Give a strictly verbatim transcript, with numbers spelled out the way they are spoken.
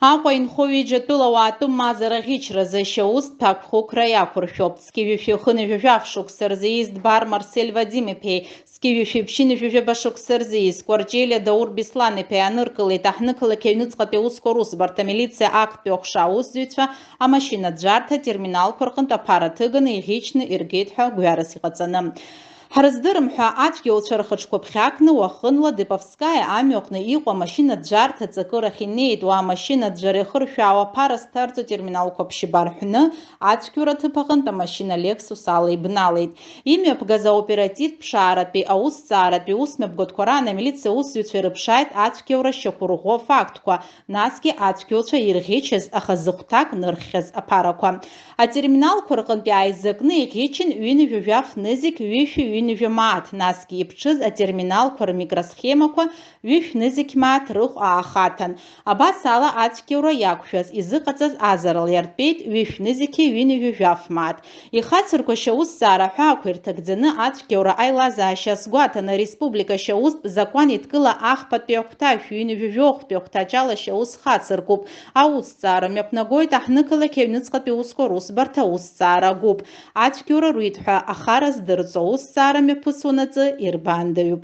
Аҟәа инхо ҩыџьа тәылауаа тәым мазара ӷьычразы ашьаус ҭакәхықәра иақәыршәоуп. Зқьи жәшәи хынҩажәи жәаф шықәса рзы ииз Дбар Марсель Вадим-иԥеи, зқьи жәшәи ԥшьынҩажәи жәаба шықәса рзы ииз Кәарҷелиа Даур Беслан-иԥеи аныркылеит аҳҭнықалақь аҩныҵҟатәи аусқәа русбарҭа амилициа актәи аҟәша аус зҩцәа амашьынаӡәӡәарҭа атерминалқәа рҟынтә аԥара ҭыганы иӷьычны иргеит ҳәа гәҩарас иҟаҵаны. Ҳрыздырам ҳәа ацәгьауцәа рхаҿқәа ԥхьакны уахынла Деповскаиа амҩаҟны иҟоу амашьынаӡәӡәарҭа ҵакырахь инеит. Уа амашьынаӡәӡәара иахыршәаауа аԥара зҭарҵо терминалқәа ԥшьба рҳәны, ацәгьоура аҭыԥ аҟынтә амашьына Lexus ала ибналеит. Имҩаԥгаз аоперативтә ԥшааратәи аусҭҵааратәи усмҩаԥгатәқәа раан амилициа аусзуҩцәа ирыԥшааит ацәгьоура шьақәырӷәӷәо афактқәа, насгьы ацәгьоуцәа ирӷьычыз, аха зыхәҭак нырххьаз аԥарақәа. Атерминалқәа рҟынтә иааизакны иӷьычын ҩынҩажәа жәаф нызқь ҩышәи ҩынҩажәа мааҭ, насгьы иԥҽыз атерминалқәа рмикросхемақәа ҩышә нызқь мааҭ рыхә аахаҭан. Абас ала ацәгьоура иақәшәаз изыҟаҵаз азарала иартәеит ҩышә нызқьи ҩынҩажәи жәаф мааҭ. Ихацырку ашьаусҭҵаара аҳәаақәа ирҭагӡаны ацәгьоура аилазаашьа азгәаҭаны, ареспублика ашьаустә закәан еидкыла ахԥатәи ахәҭа, шәи ҩынҩажәи жәохәтәи ахәҭаҷ ала ашьаус хацыркуп. Аусҭҵаара мҩаԥнагоит аҳҭнықалақь аҩныҵҟатәи аусқәа русбарҭа аусҭҵаара агәыԥ. Ацәгьоура руит ҳәа ахара здырҵо аусҭҵаара мҩаԥысуанаҵы ирбаандаҩуп.